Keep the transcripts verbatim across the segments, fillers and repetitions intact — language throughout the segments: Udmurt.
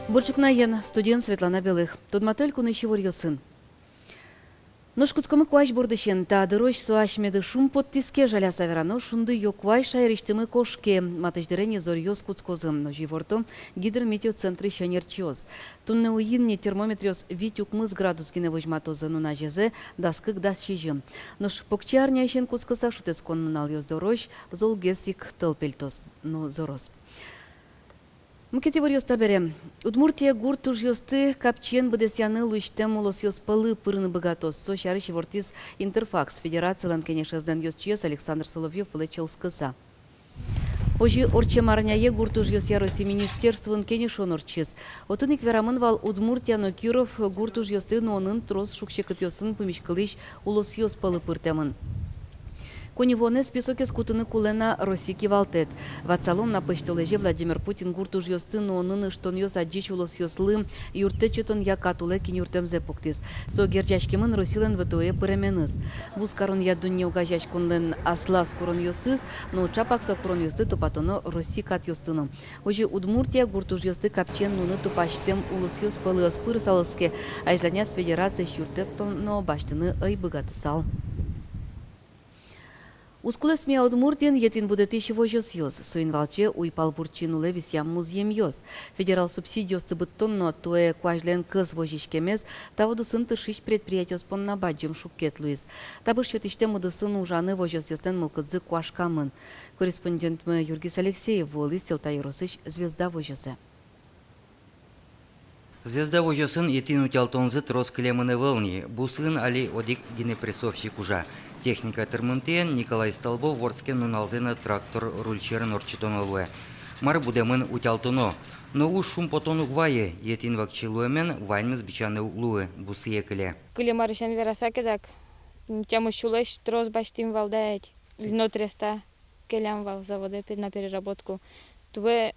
Бур ӵукнаен! Студиын Светлана Белых. Тодмато элькунысь иворъёсын. Нош кутскомы куазь бордысен. Та дырозь со асьмеды шумпоттӥз ке, жаляса верано, шунды ёк вай шаерысьтымы кошке. Матысь дыре ни зоръёс кутскозы, озьы иворто гидрометеоцентрысь ӧнерчиос. Туннэ уин ни термометръёс вить-укмыс градус гинэ возьматозы, нуназезэ дас кык-дас сизьым. Нош покчиарняысен кутскыса, шутэтскон нуналъёс дорозь золгес ик тӧл пельтоз но зороз. Мукет иворъёс табере. Удмуртия гурт ужъёсты капчиен быдэсъяны луисьтэм улосъёс пӧлы пырыны быгатоз. Со сярысь ивортӥз «Интерфакс» федерацилэн кенешезлэн ёзчиез Александр Соловьёв вылэ чӧлскыса. Озьы ортчем арняе гурт ужъёсъя Россиысь министерствоын кенешон ортчиз. Отын ик верамын вал Удмуртия но Киров гурт ужъёсты нуонын трос шуг-секытъёсын пумиськылӥсь улосъёс пӧлы пыртэмын. Коньывуонэ списокез кутыны кулэ на Россиысь кивалтэт. Ватсалом на, пӧсьтолэзе Владимир Путин гурт ужъёсты нуонын ыштонъёс адӟись улосъёслы юрттэт сётонъя кат улэ киньюртэмзэ пуктӥз. Со герӟаськемын Россилэн ВТО-е пыременыз. Вузкаронъя дунне огазеяськонлэн аслаз куронъёсыз, но ӵапак со куронъёсты тупатоно Россиысь катъёсты но. Озьы Удмуртия гурт ужъёсты капчиен нуыны тупасьтэм улосъёс пӧлы ӧз пырысалыз ке, азьланяз федерациысь юрттэт но басьтыны ӧй быгатысал. Уз кулэсмы-а Удмуртиын етӥн будэтӥсь возёсъёс? Соин валче уйпал буртчин улэ висъям музъемъёс. Федерал субсидиосты быдтон но туэ куазьлэн кӧс возиськемез та удысын тыршись предприятиос понна бадӟым шуккет луиз. Табыш сётӥсьтэм удысын ужаны возёсъёслэн мылкыдзы куашкамын. Корреспондентмы Юргис Алексеев вуылӥз Сьӧлта ёросысь «Звезда» возёсэ. «Звезда» возёсын етӥн утялтонзы трос кылемын ӧвӧл ни. Бусыын али одӥг гинэ прессовщик ужа. Техника тырмымтэен Николай Столбов вордскем нуналзэ но трактор руль сьӧрын ортчытоно луэ. Мар будэмын, утялтоно. Но уж шумпотон уг вайы, етӥн вакчи луэмен ваньмыз бичаны уг луы, бусые кыле. Кылем арысен вераса ке дак, тямыс сюлэсь трос басьтӥм вал, да ведь. Льнотреста келям вал заводэ пе-, на переработку. Туэ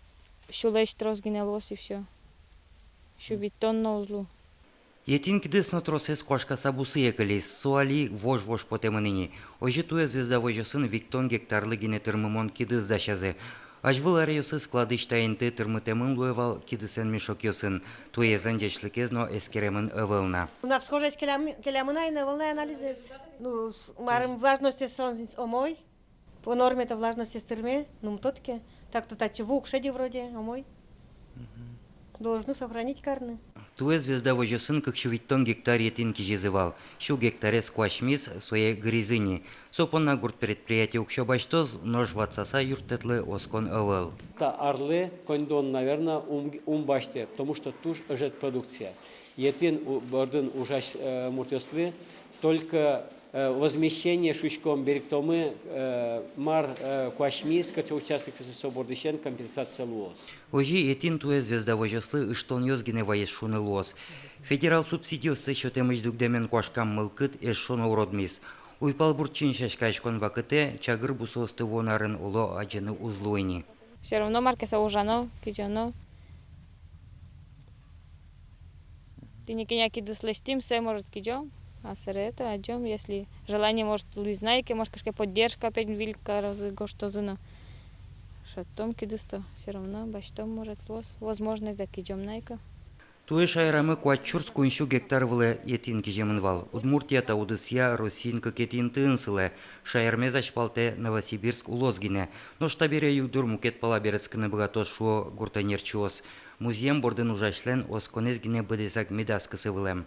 сюлэсь трос гинэ луоз и всё. Сю витьтон но уз лу. Етӥн кидыс но тросэз куашкаса бусые кылиз, со али вож-вож потэмын ини. Озьы туэ «Звезда» возёсын витьтон гектарлы гинэ тырмымон кидыс дасязы. Азьвыл аръёсы складысь та инты тырмытэмын луэ вал кидысэн мешокъёсын. Туэезлэн ӟечлыкез но эскеремын ӧвӧл на. У нас схожесть келям-, келямын ай но ӧвӧл на анализэз. Ну, с-, марым, влажностез со умой. По норме-то влажностез тырме, ну, м, тодӥське. Так-то татчы ву уг шеды вроде, умой. Мгм. Должны сохранить карны. Туэ «Звезда» возёсын кык сю витьтон гектар етӥн кизизы вал. Сю гектарез куасьмиз, сое гыризы ни. Со понна гурт предприятие уксё басьтоз, нош ватсаса юрттэтлы оскон ӧвӧл. Та арлы коньдон, наверно, ум, ум басьтэ, потому что туж ӧжыт продукция. Етӥн у-, бордын ужась, э, муртъёслы только, э, возмещение шуиськом берыктомы, э, мар, э, куасьмиз, кыӵе участокъёсы, со бордысен компенсация луоз. Озьы етӥн туэ «Звезда» возёслы ыштонъёс гинэ ваиз шуыны луоз. Федерал субсидиоссэ сётэмысь дугдэмен куашкам мылкыд эшшо но уродмиз. Уйпал буртчин сяськаяськон вакытэ чагыр бусыосты вуон арын, оло, адӟыны уз луы ини. Всё равно мар ке со ужано, кизёно. Тӥни кӧня кидыс лэсьтӥм, сое, может, кизём, а сэре это адӟом, если желание, может, луиз на ке, может, кыӵе ке поддержка пе выль карозы, гожтозы но. Шедьтом кидыс-то, всё равно басьтом, может, луоз возможность, да кизём на ке. Туэ шаерамы куать сюрс куинь сю гектар вылэ етӥн киземын вал. Удмуртия та удысъя Россиын кыкетӥ интыын сылэ. Шаермес азьпалтэ Новосибирск улос гинэ. Нош табере югдур мукет пала берытскыны быгатоз, шуо гурт ӧнерчиос. Музъем бордын ужасьлэн осконэз гинэ быдэсак медаз кысы вылэм.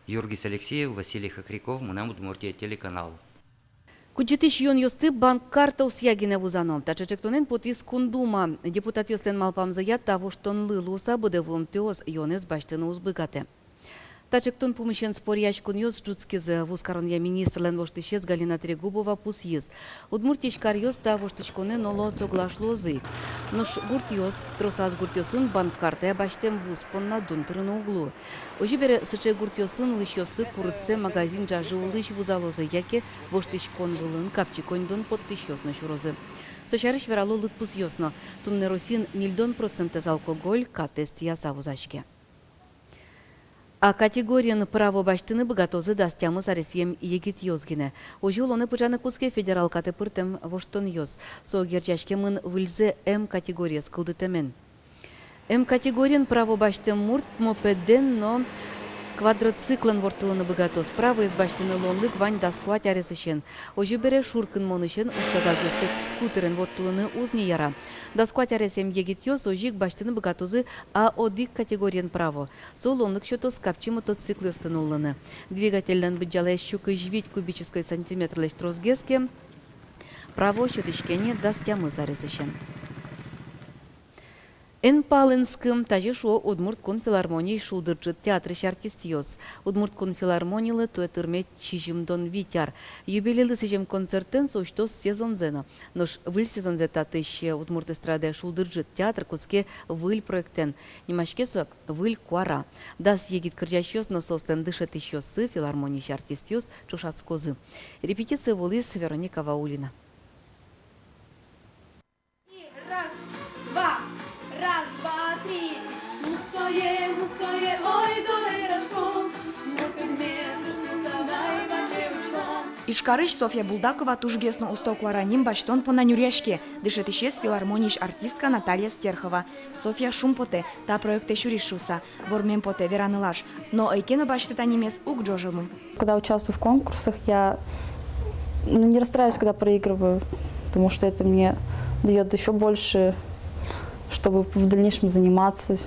Юргис Алексеев, Василий Хохряков, «Мынам Удмуртие» телеканал. Кудӟытӥсь юонъёсты банк картаосъя гинэ вузано. Таӵе ӵектонэн потӥз Кун Дума. Депутатъёслэн малпамзыя, та воштонлы луыса быдэ вуымтэос юонэз басьтыны уз быгатэ. Та ӵектон пумысен споръяськонъёс ӝутскизы. Вузкаронъя министрлэн воштӥсез Галина Трегубова пусйиз: Удмуртиысь каръёс та воштӥськонэн, оло, соглаш луозы ик. Нош гуртъёс, тросаз гуртъёсын банк картая басьтэм вуз понна дун тырыны уг луы. Озьы бере, сыӵе гуртъёсын улӥсьёсты курытсэ магазин ӝажы улысь вузалозы яке воштӥськон вылын капчи коньдон поттӥсьёс но сюрозы. Со сярысь верало лыдпусъёс но. Туннэ Россиын ньыльдон процентэз алкоголь катэз тӥяса вузаське. А категориын право басьтыны быгатозы дас тямыс аресъем егитъёс гинэ. Озьы улонэ пыӵаны кутске федерал катэ пыртэм воштонъёс. Со герӟаськемын выльзэ М категориез кылдытэмен. М-категориен право басьтэм мурт мопедэн но квадроциклэн ворттылыны быгатоз. Правоез басьтыны луонлык вань дас куать аресысен. Озьы бере, шуркынмонысен ужкагазъёстэк скутерен ворттылыны уз ни яра. Дас куать аресъем егитъёс озьы ик басьтыны быгатозы А одӥг категориен право. Со луонлык сётоз капчи мотоциклъёсты нуллыны. Двигательлэн быдӟалаез сю кызь вить кубической сантиметрлэсь тросгес ке, право сётӥське ни дас тямыс аресысен. Эн палэнскы, тазьы шуо Удмурт кун филармониысь шулдыр ӝыт театрысь артистъёс. Удмурт кун филармонилы туэ тырме сизьымдон вить ар. Юбилейлы сӥзем концертэн со усьтоз сезонзэ но. Нош выль сезонзэ татысь удмурт эстрадая шулдыр ӝыт театр кутске выль проектэн. Нимаське со «Выль куара». Дас егит кырӟасьёс но соослэн дышетӥсьёссы, филармониысь артистъёс, ӵошатскозы. Репетицие вуылӥз Вероника Ваулина. И раз, два, раз, два, три. Мусое, мусое, ойдо вераськом, мукет мед ужтӥз вай ваньзэ учком. Ижкарысь Софья Булдакова «Тужгес но усто куара» ним басьтон понна нюръяське. Дышетӥсез — филармониысь артистка Наталья Стерхова. Софья шумпотэ, та проектэ сюриз шуыса. Вормем потэ, вераны луоз. Но ӧй ке но басьты та нимез, уг ӝожомы. Когда участвую в конкурсах, я, ну, не расстраиваюсь, когда проигрываю, потому что это мне даёт ещё больше, чтобы в дальнейшем заниматься,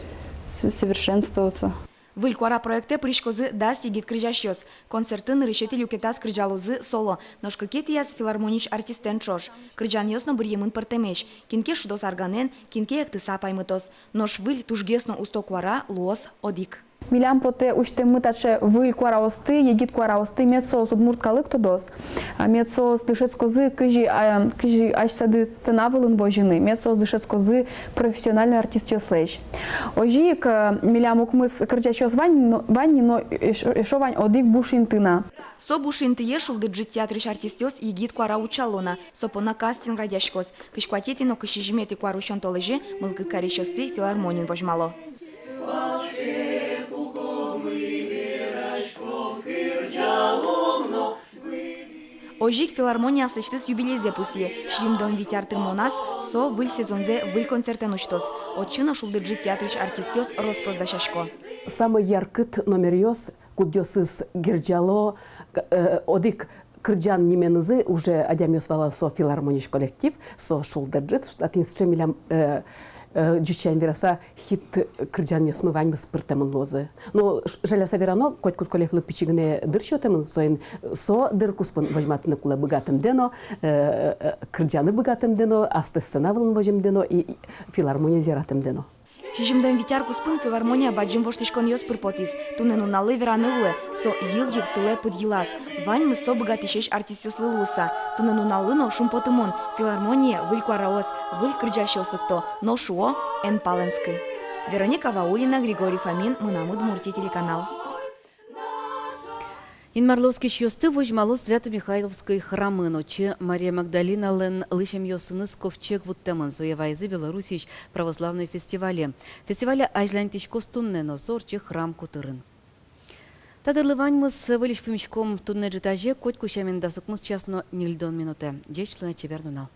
с-, совершенствоваться. «Выль куара» проектэ пыриськозы дас егит кырӟасьёс. Концертын нырысетӥ люкетаз кырӟалозы соло, нош кыкетӥяз филармониысь артистэн ӵош. Кырӟанъёс но быръемын пӧртэмесь: кин ке шудоз арганэн, кин ке эктыса паймытоз. Нош выль, тужгес но усто куара луоз одӥг. Милям потэ усьтэммы таӵе выль куараосты, егит куараосты, мед соос удмурт калык тодоз, а, мед соос дышетскозы, кызьы, а, кызьы асьсэды сцена вылын возьыны, мед соос дышетскозы профессиональной артистъёслэсь. Озьы ик, э, милям укмыс кырӟасьёс вань, но, вань ни, но эшшо, эшшо вань одӥг буш инты на. Со буш интые шулдыр ӝыт театрысь артистъёс егит куара утчало на, со понна кастинг радъяськоз. Кызь куатетӥ но кызь сизьыметӥ куарусён толэзе мылкыд карисьёсты филармониын возьмало. Озьы ик филармония аслэсьтыз юбилейзэ пусъе. Сизьымдон вить ар тырмоназ со выль сезонзэ выль концертэн усьтоз. Отчы но шулдыр ӝыт театрысь артистъёс рос-прос дасясько. Самой яркыт номеръёс, кудъёсыз герӟало, э, одӥг кырӟан нименызы уже адямиос валало: со филармониысь коллектив, со шулдыр ӝыт, татын сыӵе милям, э, э, ӟуч сямен вераса, хит кырӟанъёсмы ваньмыз пыртэмын луозы. Но ж-, жаляса верано, котькуд коллективлы пичи гинэ дыр сётэмын, соин со дыр куспын возьматыны кулэ быгатэмдэ но, э, э, кырӟаны быгатэмдэ но, аслыз сцена вылын воземдэ но и, и филармонилы яратэмдэ но. Сизьымдон вить ар куспын филармония бадӟым воштӥськонъёс пыр потӥз. Туннэ нуналлы вераны луэ, со йыг-йыг сылэ пыд йылаз. Ваньмыз со быгатӥсесь артистъёслы луыса. Туннэ нуналлы но шумпотымон: филармоние выль куараос, выль кырӟасьёс лыкто, но шуо: эн палэнскы. Вероника Ваулина, Григорий Фомин, «Мынам Удмуртие» телеканал. Инмарлы оскисьёсты возьмало Свято-Михайловской храмын. Отчы Мария Магдалиналэн лысьӧмъёсыныз ковчег вуттэмын. Сое вайизы Белоруссиысь православной фестивале. Фестиваль азьланьтӥськоз туннэ но, со ортче храм котырын. Та дырлы ваньмыз. Выльысь пумиськом туннэ ӝытазе, котьку сямен, дас укмыс час но ньыльдон минутэ. Ӟеч луэ, чебер нунал.